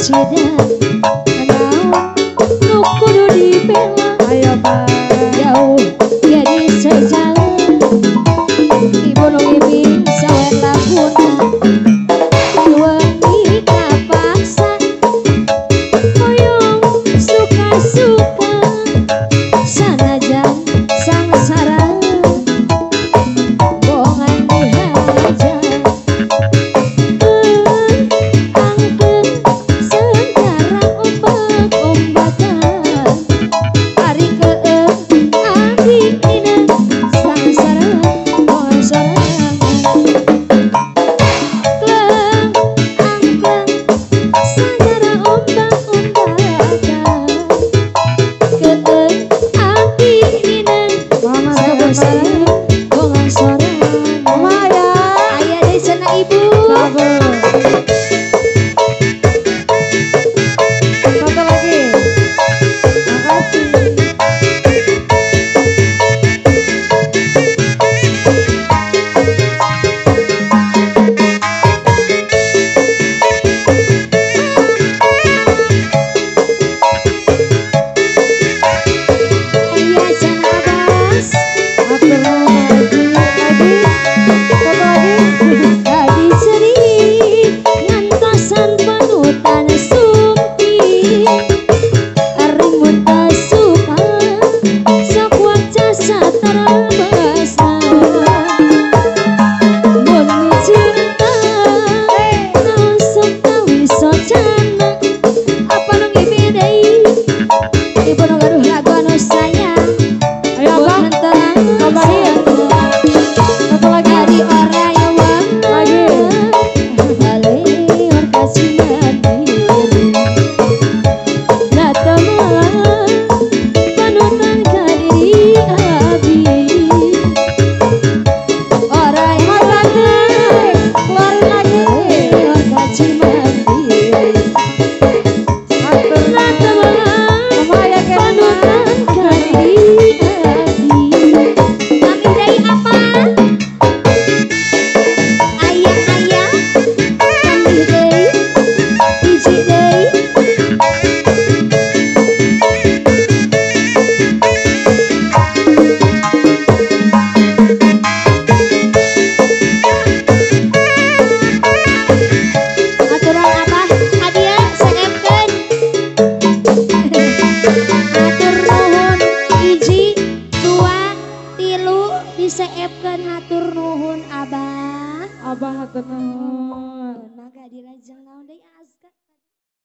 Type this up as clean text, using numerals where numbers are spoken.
Cida naon nu kudu dibela. Ayo Pak. Jauh jadi sejalan ibu nu ngiming sawer laguna wengi kapaksa hoyong suka-suka sanajan sangsara bongan dihajar. Angkeun sejarah ombak-ombakan ari keun abdi dina sangsara bongan sorangan. Kleng angkleng sejarah ombak-ombakan keun abdi dina Mama sangsara bongan sorangan. Mama ya. Aya deui cenah ibu. Sabar. Satu lagi. Makasih. Aya cenah Abbas. Atur lagi, lagi. Satu lagi. Tadi cerik ngantosan panutan sumpi ari suka sok waca satara basna mun cinta naon sok tawis socana apa nu ngimpi deui ibu nu gaduh lagu anu sayang. Ayo Abah. Tambahin. Tambahin. Satu lagi. Dari orang yang Lagi. Balior kasih mandiri Natama panutan ka diri abi Orang yang Mas lagi. Keluarin lagi. Balior kasih mandiri Atur. Natama Mama ya Kena. panutan ka diri abi. Kami dari apa? Ayah-ayah kami deui hiji deui. Aturan apa? Hadiah seepkeun. Hatur nuhun hiji, dua, tilu diseepkeun hatur nuhun Abah. Abah hatur nuhun. Mangga dilajeng naon deui Azka.